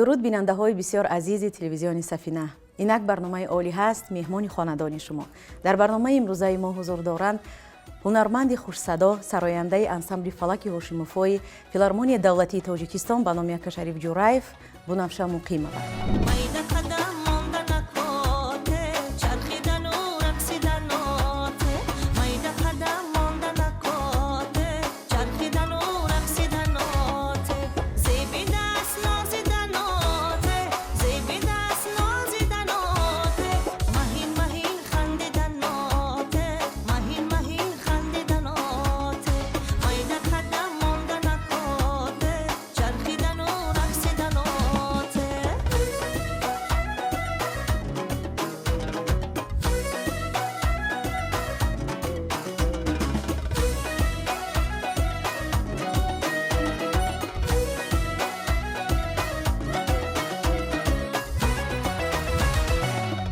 Дуруд, бинандаҳои бисёр азизи телевизиони Сафина. Инак барномаи Олӣ ҳаст, меҳмони хонадони шумо. Дар барномаи имрӯзаи мо ҳузур доранд ҳунарманди хушсадо, сарояндаи ансамбли фалаки Ҳошимовои Филармонияи давлатии Тоҷикистон ба номи Акашариф Ҷураев, Бунафша Муқимова. Майда қадам монда накоте, чархидану рақсиданоте. Майда қадам монда накоте, чархидану рақсиданоте. Зеби даст нозиданоте, зеби даст нозиданоте. Маҳин маҳин хандиданоте, маҳин маҳин хандиданоте. Майда қадам монда накоте, чархидану рақсиданоте.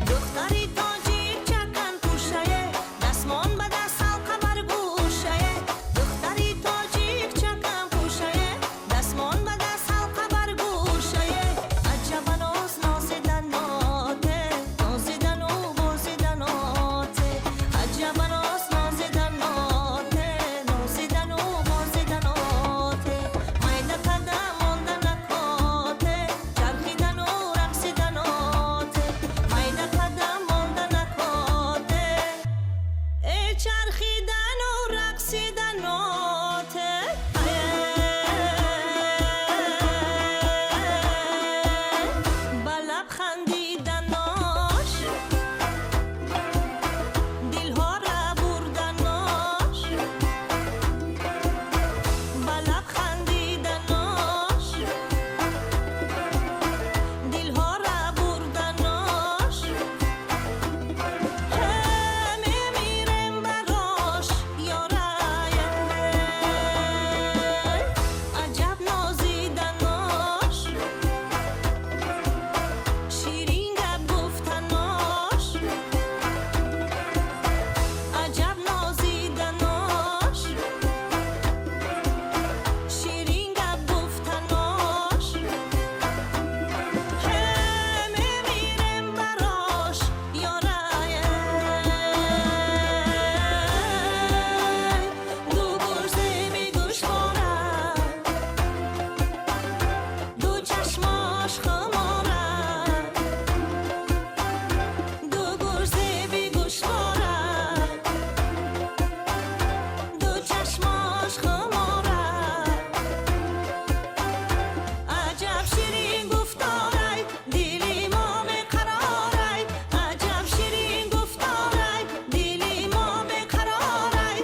Духтари тоҷик чакан пӯшае, дастмон ба даст, ҳалқа бар гӯшае. Духтари тоҷик чакан пӯшае, дастмон ба даст, ҳалқа бар гӯшае. Аҷаба ноз нозиданоте, нозидану бозиданоте. Аҷаба ноз нозиданоте, нозидану бозиданоте. Майда қадам монда накоте, чархидану рақсиданоте. Майда қадам монда накоте, э чархидану рақсиданоте. Ба лаб хандиданош, дилҳоро бурданош. Ба лаб хандиданош, дилҳоро бурданош. Мемирем барош, ёрае. Аҷаб нозиданош, ширин гап гуфтанош. Аҷаб нозиданош, ширин гап гуфтанош. Мемирем барош, ёрае. Ду гӯш зеби гӯшвора, ду чашмош хумора. Ду гӯш зеби гӯшвора, ду чашмош хумора. Аҷаб ширин гуфторай, дили мо беқарорай. Аҷаб ширин гуфторай, дили мо беқарорай.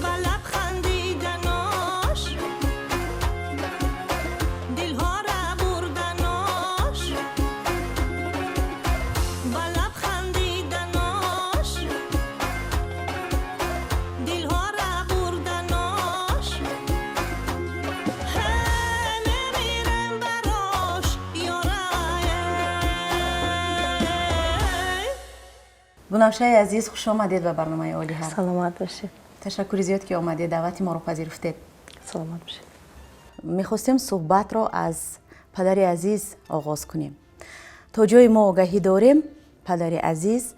Ба лаб хандиданош, дилҳоро бурданош. Ба лаб хандиданош, дилҳоро бурданош. Мемирем барош, ёрае. Бунафшаи азиз, хуш омадед ба барномаи Олӣ ҳаст. Саломат бошед. Ташаккури зиёд, ки омадед, даъвати моро пазируфтед. Саломат бошед. Мехостем суҳбатро аз падари азиз оғоз кунем. То ҷое мо огаҳӣ дорем, падари азиз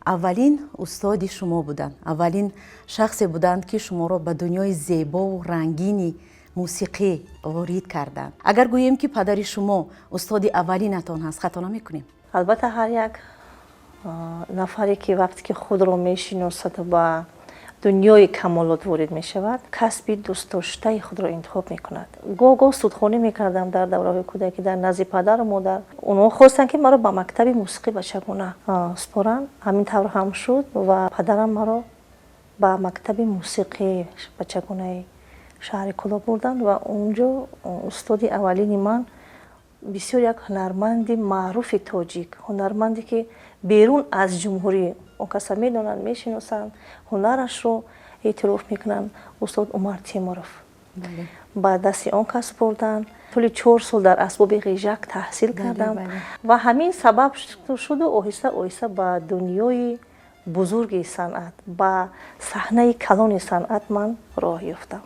аввалин устоди шумо буданд, аввалин шахсе буданд, ки шуморо ба дунёи зебову рангини мусиқӣ ворид карданд. Агар гӯем, ки падари шумо устоди аввалинатон ҳаст, хато намекунем? Албатта, ҳар як нафаре ки вақте ки худро мешиносад, ба дунёи камолот ворид мешавад, касби дӯстдоштаи худро интихоб мекунад. Гоҳ гоҳ судхонӣ мекардам дар давраҳои кӯдакӣ дар назди падару модар. Онҳо хостанд, ки маро ба мактаби мусиқӣ бачагона супоранд. Ҳамин тавр ҳам шуд ва падарам маро ба мактаби мусиқии бачагонаи шаҳри Кӯлоб бурданд ва онҷо устоди аввалини ман, бисёр як ҳунарманди маъруфи тоҷик, ҳунарманде ки берун аз ҷумҳурӣ он каса медонанд, мешиносанд, ҳунарашро эътироф мекунанд, устод Умар Темуров, ба дасти он кас бурданд. Тӯли 4 сол дар асбоби ғижак таҳсил кардам ва ҳамин сабаб шуду оҳиста оҳиста ба дунёи бузурги санъат, ба саҳнаи калони санъат ман роҳ ёфтам.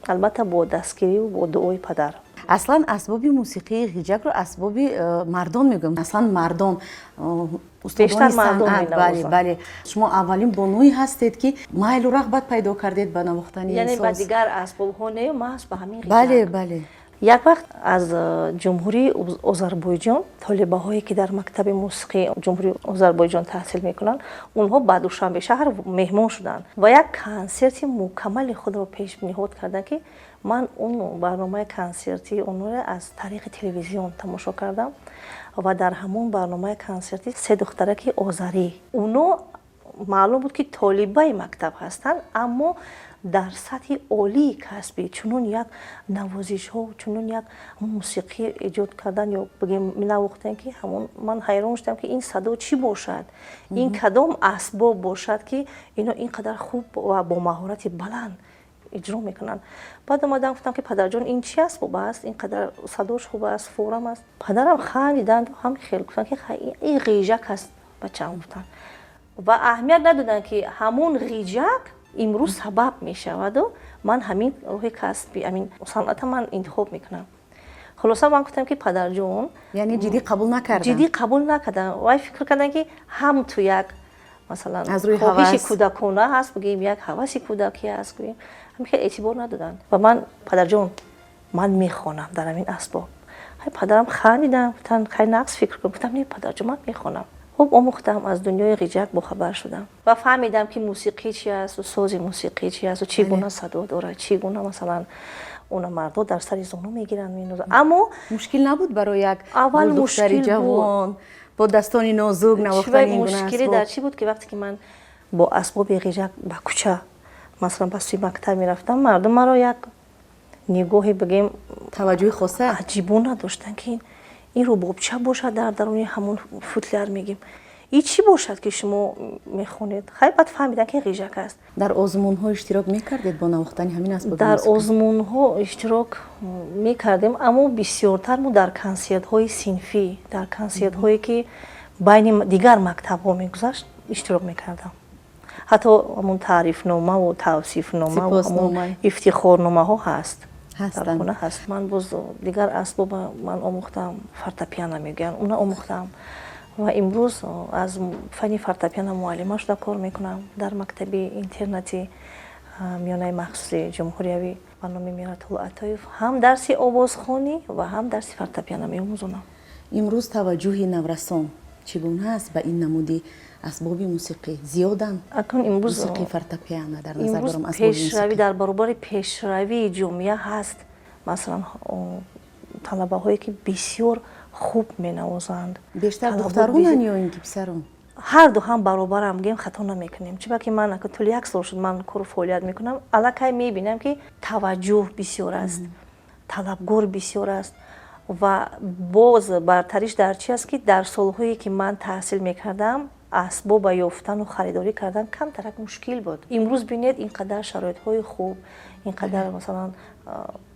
Албатта, бо дастгирию бо дуои падар. Аслан асбоби мусиқии ғиҷакро асбоби мардон мегӯям. Аслан мардон устодони санъат. Бале, бале, шумо аввалин бонуе ҳастед, ки майлу рағбат пайдо кардед ба навохтани. Яъне ба дигар асбобҳо не, маҳз ба ҳамин. Бале, бале. Як вақт аз Ҷумҳурии Озарбойҷон толибаҳое, ки дар мактаби мусиқии Ҷумҳурии Озарбойҷон таҳсил мекунанд, онҳо ба Душанбе шаҳр меҳмон шуданд ва як консерти мукаммали худро пешниҳод карданд, ки ман он барномаи консертии онҳоро аз тариқи телевизион тамошо кардам. Ва дар ҳамон барномаи консертӣ се духтараки озарӣ, оно маълум буд, ки толибаи мактаб ҳастанд, аммо дар сатҳи олии касбӣ чунон як навозишҳо, чунон як мусиқӣ эҷод кардан ё бигем менавохтем, ки ҳамон ман ҳайрон шудам, ки ин садо чӣ бошад, ин кадом асбоб бошад, ки ино ин қадар хуб ва бо маҳорати баланд иҷро мекунанд. Баъд омадам, гуфтам, ки падарҷон, ин чӣ асбоб аст, ин қадар садош хуб аст, форам аст? Падарам хандиданд, ҳам хел гуфтанд, ки ин ғиҷак аст, бачаам, гуфтанд ва аҳамият надоданд, ки ҳамон ғиҷак имрӯз сабаб мешаваду ман ҳамин роҳи касби, ҳамин санъата ман интихоб мекунам. Хулоса, ман гуфтам, ки падарҷон. Яъне ҷиддӣ қабул накарданд? Ҷиддӣ қабул накарданд. Вай фикр карданд, ки ҳам ту як, масалан, хоҳиши кӯдакона ҳаст, бигӯем, як ҳаваси кӯдакӣ аст, гӯем. Ҳамин хел эътибор надоданд. Ва ман: «Падарҷон, ман мехонам дар ҳамин асбоб». Падарам хандиданд, гуфтанд: «Хай, нағз, фикр кун». Гуфтам: «Не, падарҷон, ман мехонам». Хуб омӯхтам, аз дунёи ғиҷак бохабар шудам ва фаҳмидам, ки мусиқӣ чи асту сози мусиқӣ чи асту чӣ гуна садо дорад, чӣ гуна, масалан, она мардо дар сари зону мегиранд, менозанд, аммо Мушкил набуд барои як Аввал духтари ҷавон бо дастони нозук навохтани ин гуна? Мушкилӣ дар чӣ буд, ки вақте ки ман бо асбоби ғиҷак ба кӯча, масалан, ба сӯи мактаб мерафтам, мардум маро як нигоҳе, бигем, таваҷҷӯҳи хоса. Аҷибона доштанд, ки ин рубобча бошад дар даруни ҳамон футляр, мегем, и чӣ бошад, ки шумо мехонед? Хай, баъд фаҳмидам, ки ғиҷак аст. Дар озмунҳо иштирок мекардед бо навохтани ҳамин асбоби? Дар озмунҳо иштирок мекардем, аммо бисёртар мо дар консертҳои синфӣ, дар консертҳое, ки байни дигар мактабҳо мегузашт, иштирок мекардам. Ҳатто ҳамон таърифномаву тавсифномаву ҳамон ифтихорномаҳо ҳаст, дар хона ҳаст. Ман боз дигар асбоба ман омӯхтам, фортепиано мегӯянд, уна омӯхтам ва имрӯз аз фанни фортепиано муаллима шуда кор мекунам дар мактаби интернати миёнаи махсуси ҷумҳуриявӣ ба номи Миратулло Атоев. Ҳам дарси овозхонӣ ва ҳам дарси фортепиано меомӯзонам. Имрӯз таваҷҷӯҳи наврасон чӣ гуна аст ба ин намуди асбоби мусиқӣ? Зиёданд? Акнун имрӯз мусиқии фортепиано дар назар дорам. Пешравӣ, дар баробари пешравии ҷомеа ҳаст, масалан, талабаҳое, ки бисёр хуб менавозанд. Бештар духтаронанд ё ин ки писарон? Ҳарду ҳам баробарам, гем, хато намекунем, чунки ки ман тӯли як сол шуд ман кору фаъолият мекунам, аллакай мебинам, ки таваҷҷӯҳ бисёр аст, талабгор бисёр аст. Ва боз бартариш дар чи аст, ки дар солҳое, ки ман таҳсил мекардам, асбоба ёфтану харидорӣ кардан камтарак мушкил буд. Имрӯз бинед, ин қадар шароитҳои хуб, ин қадар, масалан,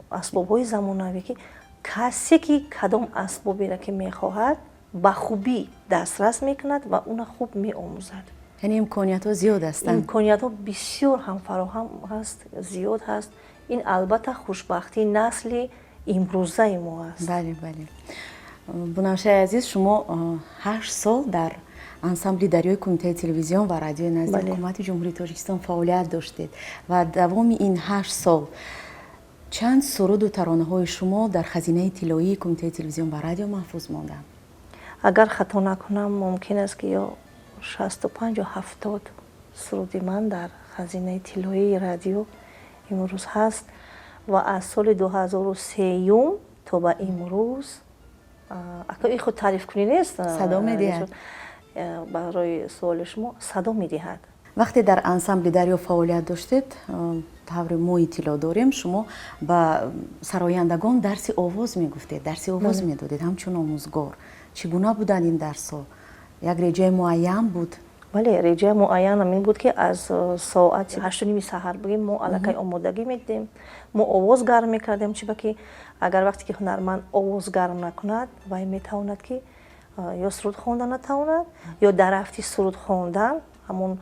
асбобҳои замонавӣ, ки касе ки кадом асбоберо ки мехоҳад, ба хубӣ дастрас мекунад ва уна хуб меомӯзад. Яъне имкониятҳо зиёд ҳастанд. Имкониятҳо бисёр ҳам фароҳам ҳаст, зиёд ҳаст. Ин албатта хушбахтии насли имрӯзаи мо аст. Бале, Бунавшаи азиз, шумо 8 сол дар ансамбли Дарёи Кумитаи телевизион ва радиои назди Ҳукумати Ҷумҳурии Тоҷикистон фаъолият доштед ва давоми ин 8 сол чанд суруду таронаҳои шумо дар хазинаи тиллоии Кумитаи телевизион ва радио маҳфуз монданд? Агар хато накунам, мумкин аст, ки ё 65 ё 70 суруди ман дар хазинаи тиллоии радио имрӯз ҳаст. Ва аз соли 2003-юм то ба имрӯз, ин худ таърифкунӣ нест. Садо медиҳад. Барои суоли шумо, садо медиҳад. Вақте дар ансамбли Дарё фаъолият доштед, тавре мо иттилоъ дорем, шумо ба сарояндагон дарси овоз мегуфтед, дарси овоз медодед ҳамчун омӯзгор. Чӣ гуна буданд ин дарсҳо? Як реҷаи муайян буд? Бале, реҷаи муайянам ин буд, ки аз соати 8:30 саҳар, бигем, мо аллакай омодагӣ медидем, мо овоз гарм мекардем, чиба ки агар вақте ки ҳунарманд овоз гарм накунад, вай метавонад, ки ё суруд хонда натавонад, ё дар рафти суруд хондан ҳамон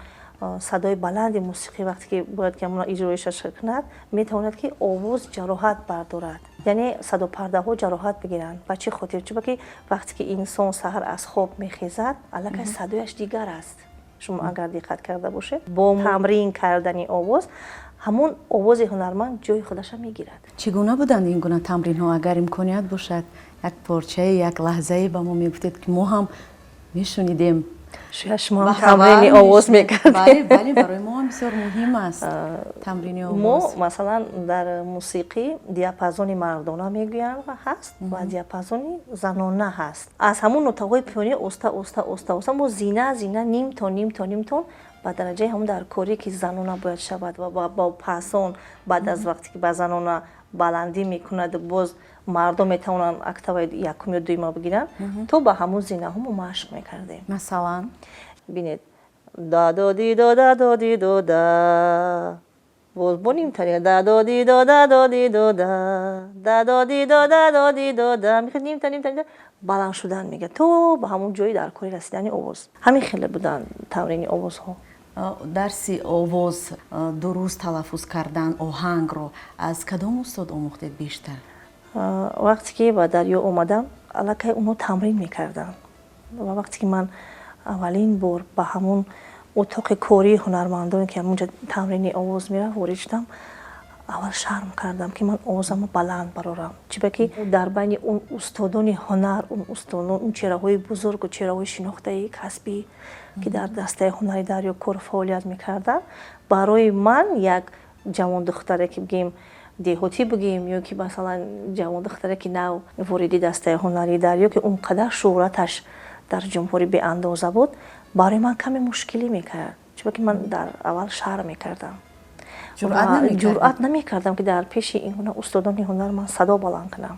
Садои баланди мусиқӣ, вақте ки бояд ки ҳамона иҷроишаш кунад, метавонад ки овоз ҷароҳат бардорад, яъне садопардаҳо ҷароҳат бигиранд. Ба чӣ хотир? Чунки вақте ки инсон саҳар аз хоб мехезад, аллакай садояш дигар аст. Шумо агар диққат карда бошед, бо тамрин кардани овоз ҳамон овози ҳунарманд ҷои худаша мегирад. Чӣ гуна буданд ин гуна тамринҳо? Агар имконият бошад, як порчае, як лаҳзае ба мо мегуфтед, ки мо ҳам мешунидем. Шояд шумо ҳам тамрини овоз мекардед. Бале, бале, барои мо ҳам бисёр муҳим аст тамрини овоз. Мо, масалан, дар мусиқӣ диапазони мардона мегӯянд ҳаст ва диапазони занона ҳаст. Аз ҳамон нотаҳои пиёни оста оста оста оста мо зина зина, ним тон, ним тон, ним тон ба дараҷаи ҳамон дар корӣ, ки занона бояд шавад, ва бо пасон баъд аз вақте ки ба занона баландӣ мекунад, боз мардон метавонанд октаваи якум ё дуюма бигиранд, то ба ҳамон зинаҳо мо машқ мекардем. Масалан? Бинед: да до ди до да до ди до да, боз бо нимтари да до ди до да до ди до да, да до ди до да до ди до да, нимта нимта нимта баланд шудан мегӯяд, то ба ҳамон ҷои дар кори расидани овоз. Ҳамин хеле буданд тамрини овозҳо. Дарси овоз, дуруст талаффуз кардан оҳангро аз кадом устод омӯхтед бештар? Вақте ки ба Дарё омадам, аллакай онҳо тамрин мекарданд. Ва вақте ки ман аввалин бор ба ҳамон утоқи кории ҳунармандоне, ки ҳамонҷа тамрини овоз мерафт, ворид шудам, аввал шарм кардам, ки ман овозамро баланд барорам, чунки дар байни он устодони ҳунар, он устодон, он чеҳраҳои бузургу чеҳраҳои шинохтаи касбӣ, ки дар дастаи ҳунари Дарё кору фаъолият мекарданд, барои ман, як ҷавондухтаре, ки бигем деҳотӣ бигем, ё ки масалан ҷавондухтаре, ки нав вориди дастаи ҳунарии Дарё, ки он қадар шӯҳраташ дар ҷумҳурӣ беандоза буд, барои ман каме мушкилӣ мекард, чунки ман дар аввал шарм мекардам, ҷуръат намекардам, ки дар пеши ин гуна устодони ҳунар ман садо баланд кунам.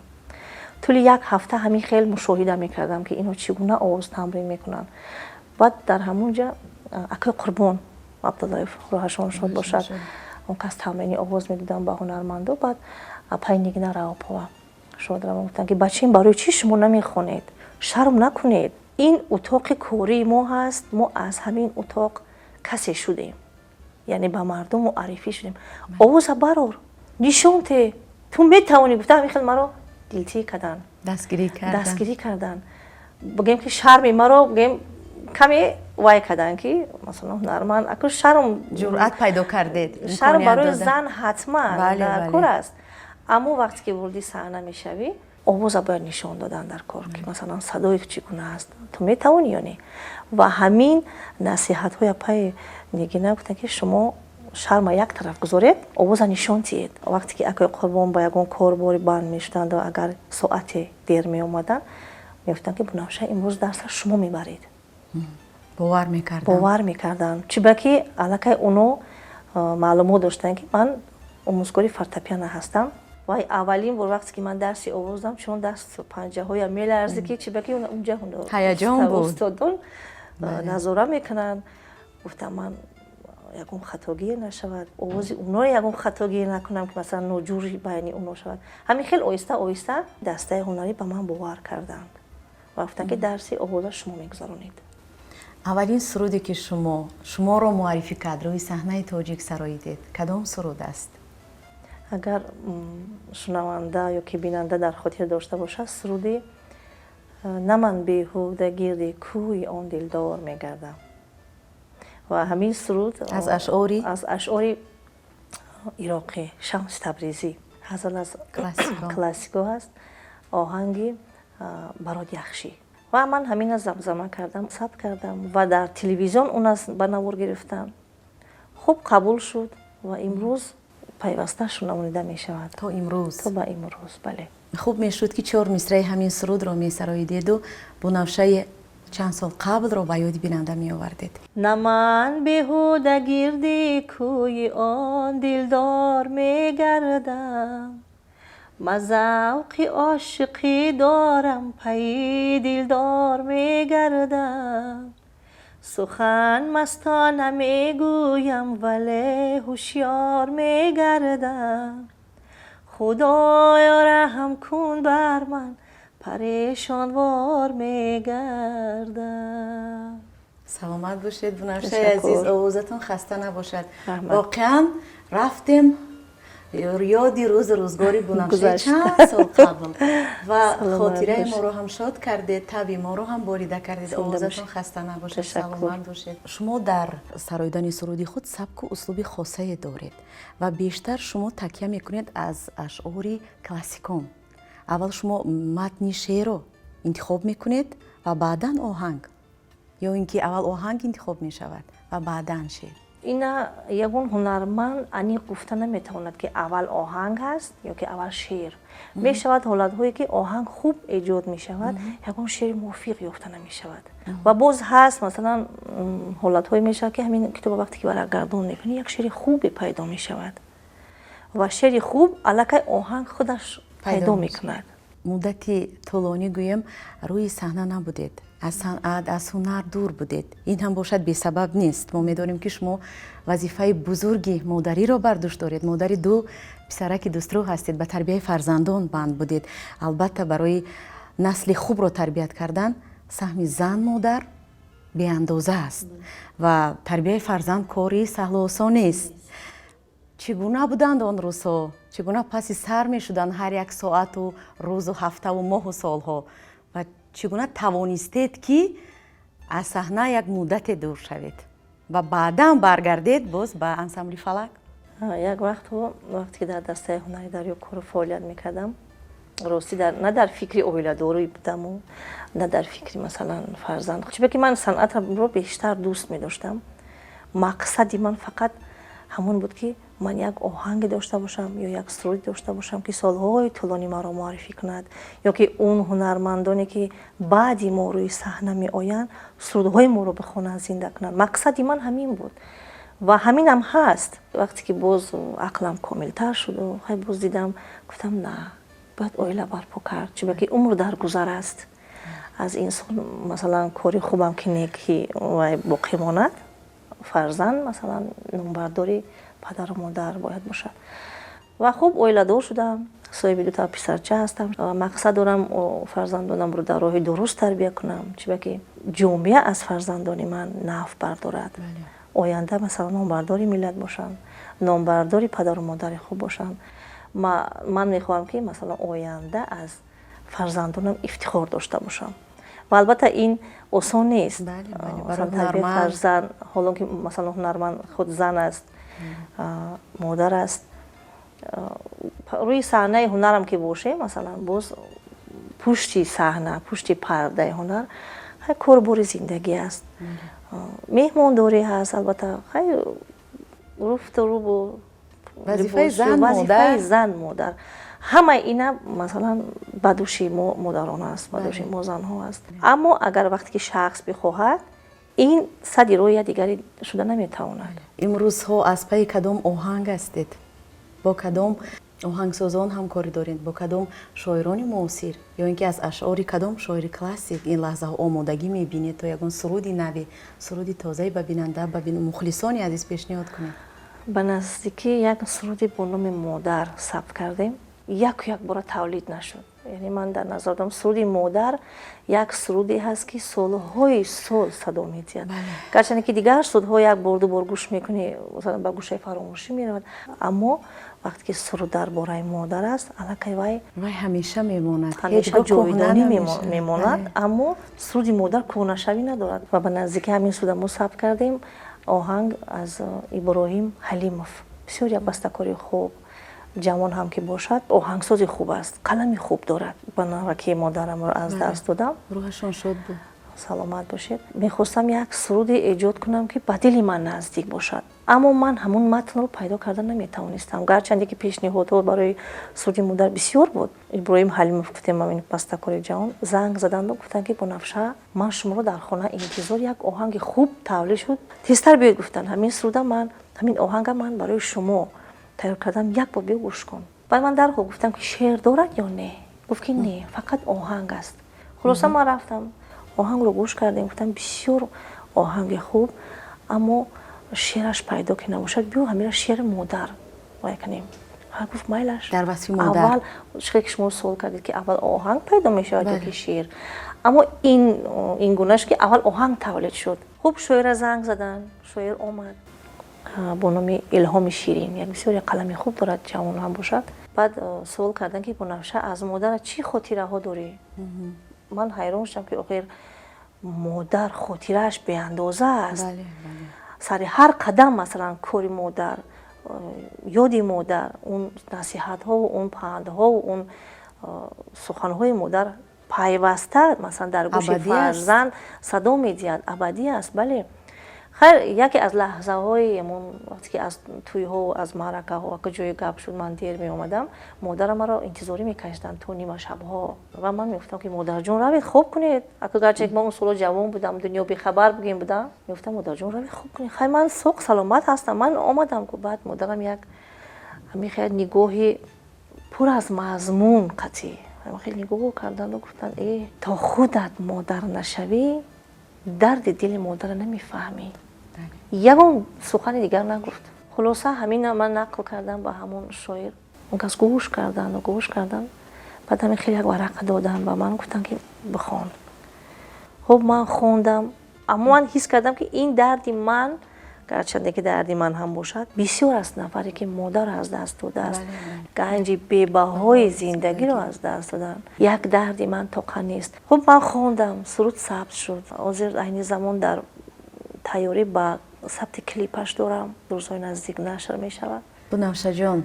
Тӯли як ҳафта ҳамин хел мушоҳида мекардам, ки инҳо чӣ гуна овоз тамрин мекунанд. Баъд дар ҳамон ҷа акои Қурбон Абдуллоев, рӯҳашон шод бошад, он кас тамрини овоз медоданд ба ҳунармандо. Баъд апаи Нигина Раопова шодравон гуфтанд, ки бачаим, барои чӣ шумо намехонед? Шарм накунед, ин утоқи кории мо ҳаст, мо аз ҳамин утоқ касе шудем, яъне ба мардум муаррифӣ шудем, овоза барор, нишон те, ту метавонӣ, гуфта, ҳамин хел маро дилтӣ карданд. Дастгирӣ. Карданд, бигем, ки шарми маро, бигем, каме вай карданд, ки масалан ҳунарманд аку шарм. Ҷуръат пайдо кардед. Шарм барои зан ҳатман дар кор аст, аммо вақте ки вориди саҳна мешавӣ, овоза бояд нишон додан дар кор, ки масалан садои ту чӣ гуна аст, ту метавонӣ ё не. Ва ҳамин насиҳатҳои апаи Нигина, гуфтанд, ки шумо шарма як тараф гузоред, овоза нишон диҳед. Вақте ки акои Қурбон ба ягон корбори банд мешуданд, агар соате дер меомаданд, мегуфтанд, ки Бунафша, имрӯз дарса шумо мебаред. Бовар мекарданд. Бовар мекарданд, чунки аллакай оно маълумот доштанд, ки ман омӯзгори фортепиано ҳастам. Вай аввалин бор вақте ки ман дарси овоз дам, чун даст панҷаҳоям меларзид, ки чунки унҷа ҳаяҷон буд. Устодон назора мекунанд. Гуфтам, ман ягон хатогие нашавад, овози оно ягон хатогие накунам, ки масалан ноҷури байни оно шавад. Ҳамин хел оҳиста оҳиста дастаи ҳунарӣ ба ман бовар карданд ва гуфтанд, ки дарси овоза шумо мегузаронед. Аввалин суруде, ки шуморо муаррифӣ кард, рӯи саҳнаи тоҷик сароидед, кадом суруд аст? Агар шунаванда ё ки бинанда дар хотир дошта бошад, суруди «На ман беҳуда гирди кӯи он дилдор мегардам» ва ҳамин суруд аз ашъори аз ашъори ироқӣ Шамси Табризӣ, ҳазал аз классико ҳаст, оҳанги Барод Яхшӣ. Ва ман ҳамина замзама кардам, сабт кардам ва дар телевизион он аз ба навор гирифтам. Хуб қабул шуд ва имрӯз пайваста шунавонида мешавад. То имрӯз. То ба имрӯз, бале. Хуб мешуд, ки чор мисраи ҳамин сурудро месароидеду Бунафшаи чанд сол қаблро ба ёди бинанда меовардед. На ман беҳуда гирди кӯи он дилдор мегардам, ма завқи ошиқӣ дорам, пайи дилдор мегардам, сухан мастона мегӯям, вале ҳушёр мегардам, Худоё, раҳм кун бар ман, парешонвор мегардам. Саломат бошед, Бунафшаи азиз, овозатон хаста набошад. Раҳмат. Воқеан, рафтем ёди рӯзу рӯзгори Бунафшаи Гузашт. чанд сол қабл ва Саломат хотираи бошед. моро ҳам шод кардед, таби моро ҳам болида кардед. Зинда Овозатон бошед. хаста набошад. Ташаккур. Саломат бошед. Шумо дар сароидани суруди худ сабку услуби хосае доред ва бештар шумо такя мекунед аз ашъори классикон. Аввал шумо матни шеърро интихоб мекунед ва баъдан оҳанг, ё ин ки аввал оҳанг интихоб мешавад ва баъдан шеър? Ина ягон ҳунарманд аниқ гуфта наметавонад, ки аввал оҳанг ҳаст ё ки аввал шеър. Мешавад ҳолатҳое, ки оҳанг хуб эҷод мешавад, ягон шеъри мувофиқ ёфта намешавад. Ва боз ҳаст, масалан, ҳолатҳое мешавад, ки ҳамин китоба вақте ки варақгардон мекунӣ, як шеъри хубе пайдо мешавад ва шеъри хуб аллакай оҳанг худаш пайдо мекунад. Муддати тӯлонӣ, гӯем, рӯи саҳна набудед, аз санъат, аз ҳунар дур будед. Ин ҳам бошад, бесабаб нест. Мо медонем, ки шумо вазифаи бузурги модариро бар дӯш доред, модари ду писараки дӯстрӯ ҳастед, ба тарбияи фарзандон банд будед. Албатта, барои насли хубро тарбият кардан саҳми зан, модар беандоза аст ва тарбияи фарзанд кори саҳлу осон нест. Чӣ гуна буданд он рӯзҳо? Чӣ гуна паси сар мешуданд ҳар як соату рӯзу ҳафтаву моҳу солҳо ва чӣ гуна тавонистед, ки аз саҳна як муддате дур шавед ва баъдан баргардед боз ба ансамбли «Фалак»? Як вақтҳо, вақте ки дар дастаи ҳунари «Дарё» кору фаъолият мекардам, ростӣ, на дар фикри оиладорӣ будаму на дар фикри, масалан, фарзанд, чунки ман санъатро бештар дӯст медоштам. Мақсади ман фақат ҳамон буд, ки ман як оҳанге дошта бошам ё як суруде дошта бошам, ки солҳои тӯлонӣ маро муаррифӣ кунад, ё ки он ҳунармандоне, ки баъди мо рӯи саҳна меоянд, сурудҳои моро бихонанд, зинда кунанд. Мақсади ман ҳамин буд ва ҳаминам ҳаст. Вақте ки боз ақлам комилтар шуду хай боз дидам, гуфтам: на, бояд оила барпо кард, чунки умр дар гузар аст. Аз инсон, масалан, кори хубам ки неки вай боқӣ монад, фарзанд, масалан, номбардори падару модар бояд бошад. Ва хуб, оиладор шудам, соҳиби дута писарча ҳастам ва мақсад дорам фарзандонамро дар роҳи дуруст тарбия кунам, чунки ҷомеа аз фарзандони ман наф бардорад, оянда, масалан, номбардори миллат бошанд, номбардори падару модари хуб бошанд. Ман мехоҳам, ки, масалан, оянда аз фарзандонам ифтихор дошта бошам. Ва албатта, ин осон нест, тарбияи фарзанд, ҳоло ки, масалан, ҳунарманд худ зан аст, модар аст. Рӯи саҳнаи ҳунарам ки бошем, масалан, боз пушти саҳна, пушти пардаи ҳунар хай корбори зиндагӣ аст, меҳмондорӣ ҳаст, албатта, хай руфту рубу вазифаи зан. Вазифаи зан, модар, ҳамаи ина, масалан, ба дӯши мо модарон аст, ба дӯши мо занҳо аст. Аммо агар вақте ки шахс бихоҳад, ин сади роҳи дигаре шуда наметавонад. Имрӯзҳо аз пайи кадом оҳанг ҳастед? Бо кадом оҳангсозон ҳамкорӣ доред, бо кадом шоирони муосир ё ин ки аз ашъори кадом шоири классик ин лаҳзаҳо омодагӣ мебинед, то ягон суруди нави, суруди тозае ба бинанда, ба мухлисони азиз пешниҳод кунед? Ба наздикӣ як суруде бо номи «Модар» сабт кардем. Яку якбора тавлид нашуд. Яъне ман дар назар дорам, суруди «Модар» як суруде ҳаст, ки солҳои сол садо медиҳад. Гарчанде ки дигар сурудҳо як бор, ду бор гӯш мекунӣ, масалан, ба гӯшаи фаромӯшӣ меравад, аммо вақте ки суруд дар бораи модар аст, аллакай вай вай ҳамеша мемонад. Ҳамеша ҷовидонӣ мемонад. Аммо суруди модар кӯҳнашавӣ надорад. Ва ба наздикӣ ҳамин суруда мо сабт кардем. Оҳанг аз Иброҳим Ҳалимов, бисёр як бастакори хуб, ҷавон ҳам ки бошад, оҳангсози хуб аст, қалами хуб дорад. Ба наваки модарамро аз даст додам. Рӯҳашон шод буд. Саломат бошед. Мехостам як суруде эҷод кунам, ки ба дили ман наздик бошад, аммо ман ҳамун матнро пайдо карда наметавонистам, гарчанде ки пешниҳодҳо барои суруди «Модар» бисёр буд. Иброҳим Ҳалимов, гуфтем, ин бастакори ҷавон, занг заданду гуфтанд, ки: «Бунафша, ман шуморо дар хона интизор, як оҳанги хуб тавлид шуд, тезтар биёед», гуфтанд. «Ҳамин суруда ман, ҳамин оҳанга ман барои шумо тайёр кардам, як бор биё, гӯш кун». Баъд ман дарҳол гуфтам, ки шеър дорад ё не? Гуфт, ки не, фақат оҳанг аст. Хулоса, ман рафтам, оҳангро гӯш кардем, гуфтам: «Бисёр оҳанги хуб, аммо шеъраш пайдо ки набошад, биё ҳамира шеъри модар вай кунем». Гуфт: «Майлаш». Дар васфи модар. Аввал чихе ки шумо суол кардед, ки аввал оҳанг пайдо мешавад ё ки шеър. Аммо ин гунаш, ки аввал оҳанг тавлид шуд. Хуб, шоира занг задан, шоир омад бо номи Илҳоми Ширин, як бисёр як қалами хуб дорад, ҷавон ҳам бошад. Баъд суол карданд, ки Бунафша, аз модара чӣ хотираҳо дорӣ? Ман ҳайрон шудам, ки охир модар хотирааш беандоза аст. Сари ҳар қадам, масалан, кори модар, ёди модар, он насиҳатҳову он пандҳову он суханҳои модар пайваста, масалан, дар гӯши фарзанд садо медиҳад, абадӣ аст. Бале, хайр, яке аз лаҳзаҳои ҳамон вақте ки аз тӯйҳо, аз маъракаҳо, ака ҷои гап шуд, ман дер меомадам, модарам маро интизорӣ мекашиданд то нимашабҳо ва ман мегуфтам, ки модарҷон, равед, хоб кунед. Ака, гарчи ман он солҳо ҷавон будам, дунё бехабар бугем будам, мегуфтам: «Модарҷон, равед, хоб кунед, хай, ман соқ саломат ҳастам, ман омадам ку». Баъд модарам як ҳамин хел нигоҳи пур аз мазмун қатъӣ хеле нигоҳ карданду гуфтанд: «Э, то худат модар нашавӣ, дарди дили модарро намефаҳмӣ». Ягон сухани дигар нагуфт. Хулоса, ҳамина ман нақл кардам ба ҳамон шоир. Он кас гӯш карданду гӯш карданд, баъд ҳамин хеле як варақа доданд ба ман, гуфтанд, ки бихон. Хуб, ман хондам, аммо ман ҳис кардам, ки ин дарди ман, гарчанде ки дарди ман ҳам бошад, бисёр аст нафаре, ки модар аз даст додааст, ганҷи бебаҳои зиндагиро аз даст доданд. Як дарди ман тоқа нест. Хуб, ман хондам, суруд сабт шуд. Ҳозир айни замон дар тайёрӣ ба сабти клипаш дорам, рӯзҳои наздик нашр мешавад. Бунафшаҷон,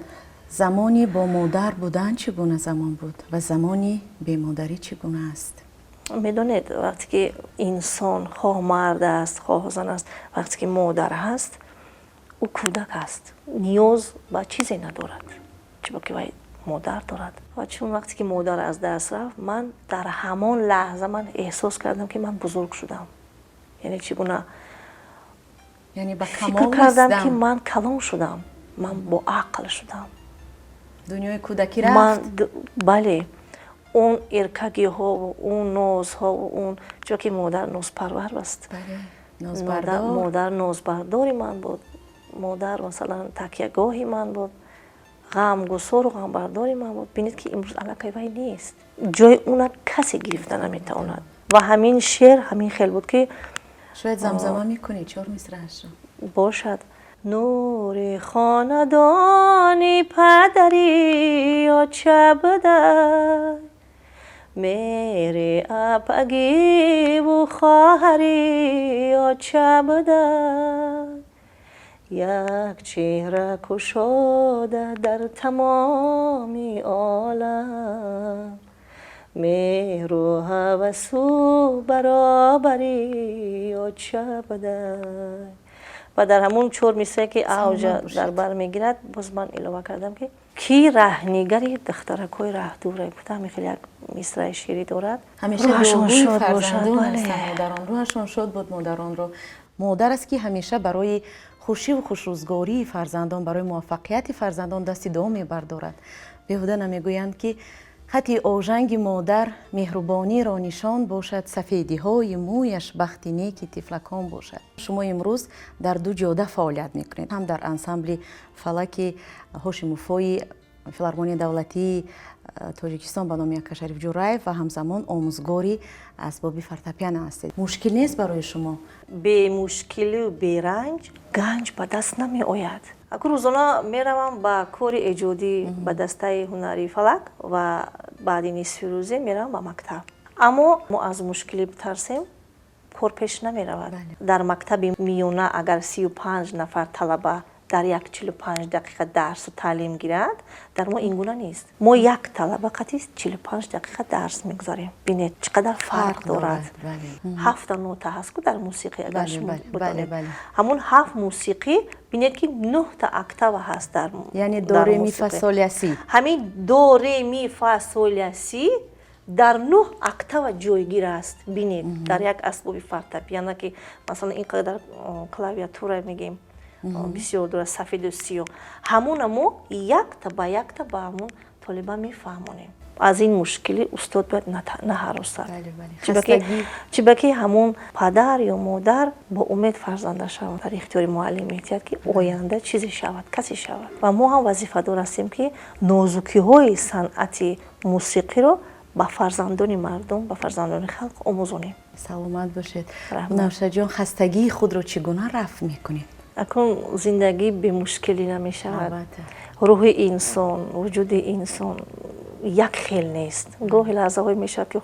замони бо модар будан чӣ гуна замон буд ва замони бемодарӣ чӣ гуна аст? Медонед, вақте ки инсон, хоҳ мард аст, хоҳ зан аст, вақте ки модар ҳаст, ӯ кӯдак аст, ниёз ба чизе надорад, чунки вай модар дорад. Ва чун вақте ки модар аз даст рафт, ман дар ҳамон лаҳза ман эҳсос кардам, ки ман бузург шудам. Яъне чӣ гуна фикр кардам, ки ман калон шудам, ман боақл шудам. Дунёи кӯдакӣ рафт. Бале, он эркагиҳову он нозҳову он, чунки модар нозпарвар аст. Модар нозбардори ман буд, модар, масалан, такягоҳи ман буд, ғамгусору ғамбардори ман буд. Бинед, ки имрӯз аллакай вай нест, ҷои уна касе гирифта наметавонад. Ва ҳамин шеър ҳамин хел буд, ки Шояд замзама мекунӣ чор мисраашро? Бошад. Нури хонадони падари оча буда, мери апагиву хоҳари оча буда, як чеҳра кушода дар тамоми олам, меҳру ҳавасу баробари оча буда. Ва дар ҳамун чор мисрае, ки авҷа дар бар мегирад, боз ман илова кардам, ки кӣ раҳнигари духтаракҳои раҳдуре гуфта, ҳамин хеле як мисраи шеърӣ дорад. Ҳамеша модарон, рӯҳашон шод буд. Модаронро, модар аст, ки ҳамеша барои хушиву хушрӯзгории фарзандон, барои муваффақияти фарзандон дасти дуо мебардорад. Беҳуда намегӯянд, ки хати ожанги модар меҳрубониро нишон бошад, сафедиҳои мӯяш бахти неки тифлакон бошад. Шумо имрӯз дар ду ҷода фаъолият мекунед, ҳам дар ансамбли фалаки Ҳошимуфои Филармонияи давлатии Тоҷикистон ба номи Акашариф Ҷураев ва ҳамзамон омӯзгори асбоби фортепиано ҳастед. Мушкил нест барои шумо? Бемушкилу беранҷ ганҷ ба даст намеояд. Аку рӯзона меравам ба кори эҷодӣ, ба дастаи ҳунарии Фалак, ва баъди нисфи рӯзе меравам ба мактаб. Аммо мо аз мушкилӣ битарсем, кор пеш намеравад. Дар мактаби миёна агар 35 нафар талаба дар як 45 дақиқа дарсу таълим гирад, дар мо ин гуна нест. Мо як талаба қатъи 45 дақиқа дарс мегузарем. Бинед, чӣ қадар фарқ дорад. Ҳафта нота ҳаст ку дар мусиқӣ, агар шумо бидонед, ҳамун ҳафт мусиқӣ, бинед, ки нӯҳта октава ҳаст дар Яъне до, ре, ми, фа, сол, ля, си. Ҳамин до, ре, ми, фа, сол, ля, си дар нӯҳ октава ҷойгир аст. Бинед, дар як асбоби фортепиано, ки масалан ин қадар клавиатура мегем, бисёр дорад, сафеду сиёҳ, ҳамона мо якта ба якта ба ҳамун толиба мефаҳмонем. Аз ин мушкилӣ устод бояд наҳаросад, чиба ки ҳамун падар ё модар бо умед фарзандаша дар ихтиёри муаллим медиҳад, ки оянда чизе шавад, касе шавад. Ва мо ҳам вазифадор ҳастем, ки нозукиҳои санъати мусиқиро Ба фарзандони мардум, ба фарзандони халқ омӯзонем. Саломат бошед, Навшаҷон. Хастагии худро чӣ гуна рафъ мекунед? Акнун зиндагӣ бемушкилӣ намешавад. Рӯҳи инсон, вуҷуди инсон як хел нест. Гоҳе лаҳзаҳое мешавад, ки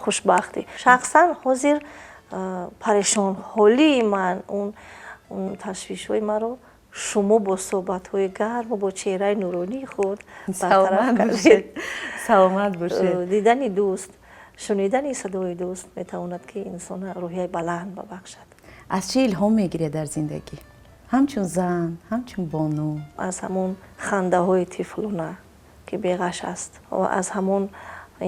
хушбахтӣ. Шахсан ҳозир парешонҳолии ман, он ташвишҳои маро шумо бо суҳбатҳои гарму бо чеҳраи нуронии худ бартараф кардед. Саломат бошед. Дидани дӯст, шунидани садои дӯст метавонад, ки инсона рӯҳияи баланд бабахшад. Аз чӣ илҳом мегиред дар зиндагӣ, ҳамчун зан, ҳамчун бону? Аз ҳамон хандаҳои тифлона, ки беғаш аст, ва аз ҳамон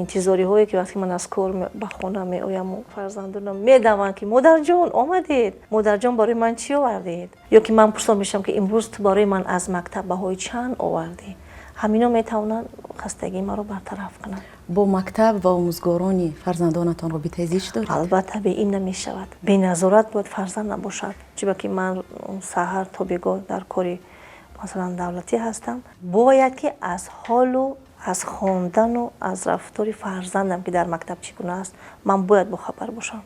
интизориҳое, ки вақте ман аз кор ба хона меояму фарзандонам медаванд, ки модарҷон омадед, модарҷон, барои ман чӣ овардед, ё ки ман пурсон мешавам, ки имрӯз ту барои ман аз мактаб баҳои чанд овардӣ. Ҳамино метавонанд хастагии маро бартараф кунанд. Бо мактаб ва омӯзгорони фарзандонатон робитаи зич доред? Албатта, бе ин намешавад. Беназорат бояд фарзанд набошад, чунки ман саҳар то бегоҳ дар кори, масалан, давлатӣ ҳастам. Бояд ки аз ҳолу аз хондану аз рафтори фарзандам, ки дар мактаб чӣ гуна аст, ман бояд бохабар бошам.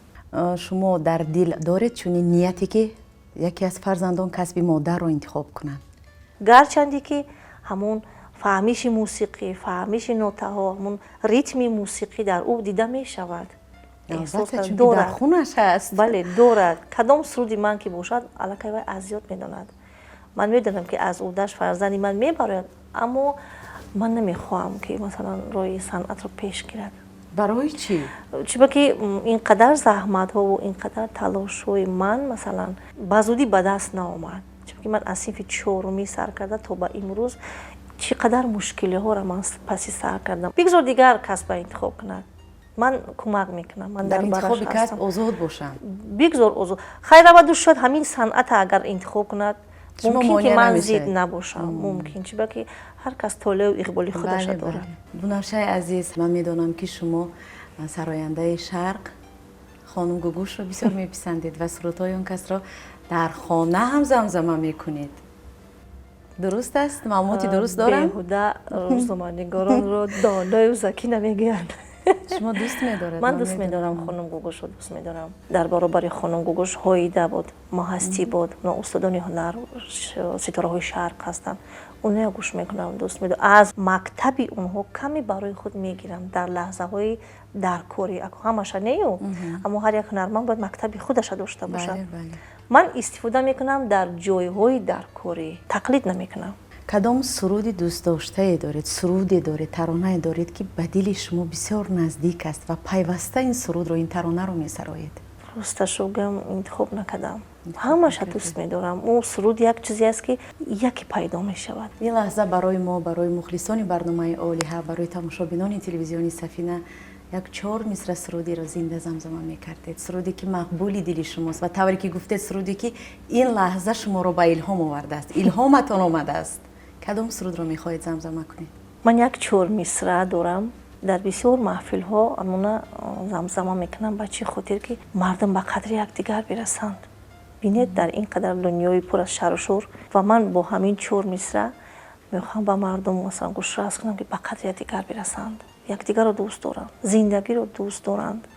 Шумо дар дил доред чунин нияте, ки яке аз фарзандон касби модарро интихоб кунанд? Гарчанде ки ҳамон фаҳмиши мусиқӣ, фаҳмиши нотаҳо, ҳамон ритми мусиқӣ дар ӯ дида мешавад. Дар хунаш аст. Бале, дорад. Кадом суруди ман ки бошад, аллакай вай аз ёд медонад. Ман медонам, ки аз ӯҳдаш фарзанди ман мебарояд, аммо ман намехоҳам, ки, масалан, роҳи санъатро пеш гирад. Барои чӣ? Чунки ин қадар заҳматҳову ин қадар талошҳои ман, масалан, ба зудӣ ба даст наомад. Чунки ман аз синфи чорумӣ сар карда то ба имрӯз чӣ қадар мушкилиҳоро ман паси сар кардам. Бигзор дигар касба интихоб кунад, ман кӯмак мекунам, ман дар интихоби касб озод бошанд. Бигзор озод, хайр, раваду шояд ҳамин санъата агар интихоб кунад, мумкин ки ман зид набошам, мумкин, чунки ҳар кас толеу иқболи худаша дорад. Бунавшаи азиз, ман медонам, ки шумо сарояндаи шарқ хонум Гугушро бисёр меписандед ва сурудҳои он касро дар хона ҳам замзама мекунед. Дуруст аст? Маълумоти дуруст дорам? Беҳуда рӯзноманигоронро доною закӣ намегӯянд. Шумо дӯст медоред? Ман дӯст медорам, хонум Гугушро дӯст медорам. Дар баробари хонум Гугуш Ҳоида буд, Маҳастӣ буд. Оно устодони ҳунар, ситораҳои шарқ ҳастанд. Оноя гӯш мекунам, дӯст медорам. Аз мактаби онҳо каме барои худ мегирам дар лаҳзаҳои даркорӣ. Ҳамаша нею, аммо ҳар як ҳунарманд бояд мактаби худаша дошта бошад. Ман истифода мекунам дар ҷойҳои даркорӣ, тақлид намекунам. Кадом суруди дӯстдоштае доред, суруде доред, таронае доред, ки ба дили шумо бисёр наздик аст ва пайваста ин сурудро, ин таронаро месароед? Росташо гӯям, интихоб накардам, ҳамаша дӯст медорам. Ӯ суруд як чизе аст, ки яке пайдо мешавад. Ин лаҳза барои мо, барои мухлисони барномаи Олиҳа, барои тамошобинони телевизиони Сафина як чор мисра сурудиро зинда замзама мекардед, суруде, ки мақбули дили шумост ва, тавре ки гуфтед, суруде, ки ин лаҳза шуморо ба илҳом овардааст, илҳоматон омадааст. Кадом сурудро мехоҳед замзама кунед? Ман як чор мисра дорам, дар бисёр маҳфилҳо амона замзама мекунам. Ба чӣ хотир? Ки мардум ба қадри якдигар бирасанд. Бинед, дар ин қадар дунёи пур аз шару шур, ва ман бо ҳамин чор мисра мехоҳам ба мардум, масалан, гӯшрас кунам, ки ба қадри якдигар бирасанд, якдигарро дӯст доранд, зиндагиро дӯст доранд,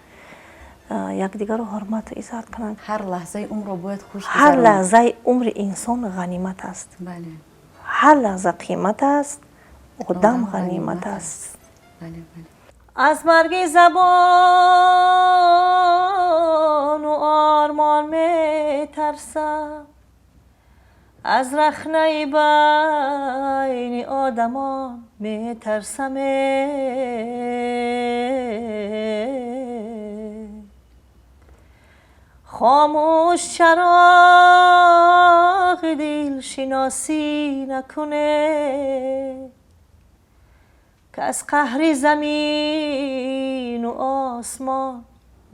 якдигарро ҳурмату иззат кунанд. Ҳар лаҳзаи умрро бояд хуш Ҳар лаҳзаи умри инсон ғанимат аст. Ҳар лаҳза қимат аст, одам ғанимат аст. Аз марги забону ормон метарсам, аз рахнаи байни одамон метарсам. Хомӯш чароғи дилшиносӣ накунед, ки аз қаҳри замину осмон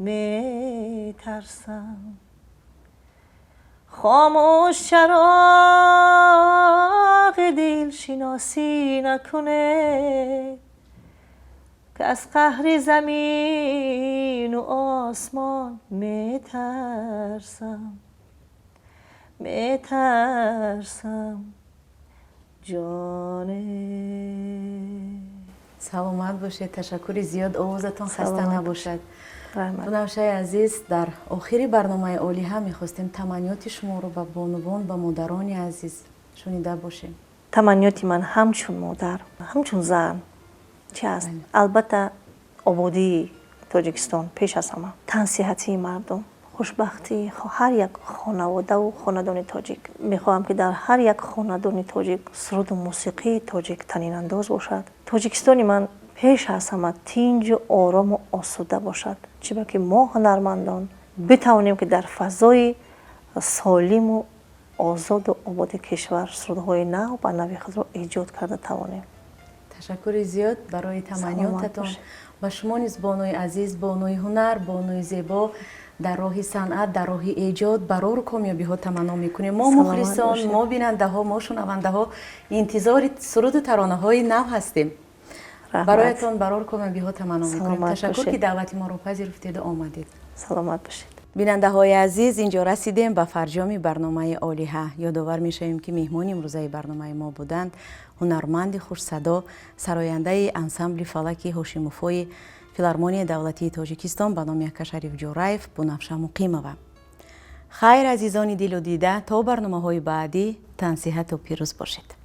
метарсам. Хомӯш чароғи дилшиносӣ накунед, ки аз қаҳри замину осмон метарсам, метарсам, ҷоне. Саломат бошед, ташаккури зиёд, овозатон хаста Саломат. набошад. Раҳмат. Бунавшаи азиз, дар охири барномаи «Олиҳа» мехостем таманниёти шуморо ба бонувон, ба модарони азиз шунида бошем. Таманниёти ман ҳамчун модар, ҳамчун зан чи аст? Албатта, ободии Тоҷикистон пеш аз ҳама, тансиҳатии мардум, хушбахтии ҳар як хонаводаву хонадони тоҷик. Мехоҳам, ки дар ҳар як хонадони тоҷик суруду мусиқии тоҷик танинандоз бошад. Тоҷикистони ман пеш аз ҳама тинҷу орому осуда бошад, чиба ки мо, ҳунармандон, битавонем, ки дар фазои солиму озоду ободи кишвар сурудҳои нав ба нави худро эҷод карда тавонем. Ташаккури зиёд барои таманниётатон. Ба шумо низ, бонуи азиз, бонуи ҳунар, бонуи зебо, дар роҳи санъат, дар роҳи эҷод барору комёбиҳо таманно мекунем. Мо мухлисон, мо бинандаҳо, мо шунавандаҳо интизори суруду таронаҳои нав ҳастем. Бароятон барор комёбиҳо таманно мекунем. Ташаккур, ки даъвати моро пазируфтеду омадед. Саломат бошед. Бинандаҳои азиз, инҷо расидем ба фарҷоми барномаи «Олиҳа». Ёдовар мешавем, ки меҳмони имрӯзаи барномаи мо буданд ҳунарманди хушсадо, сарояндаи ансамбли фалаки Ҳошимуфои Филармонияи давлатии Тоҷикистон ба номи Ака Шариф Ҷӯраев, Бунафша Муқимова. Хайр, азизони дилу дида, то барномаҳои баъдӣ тансиҳату пирӯз бошед.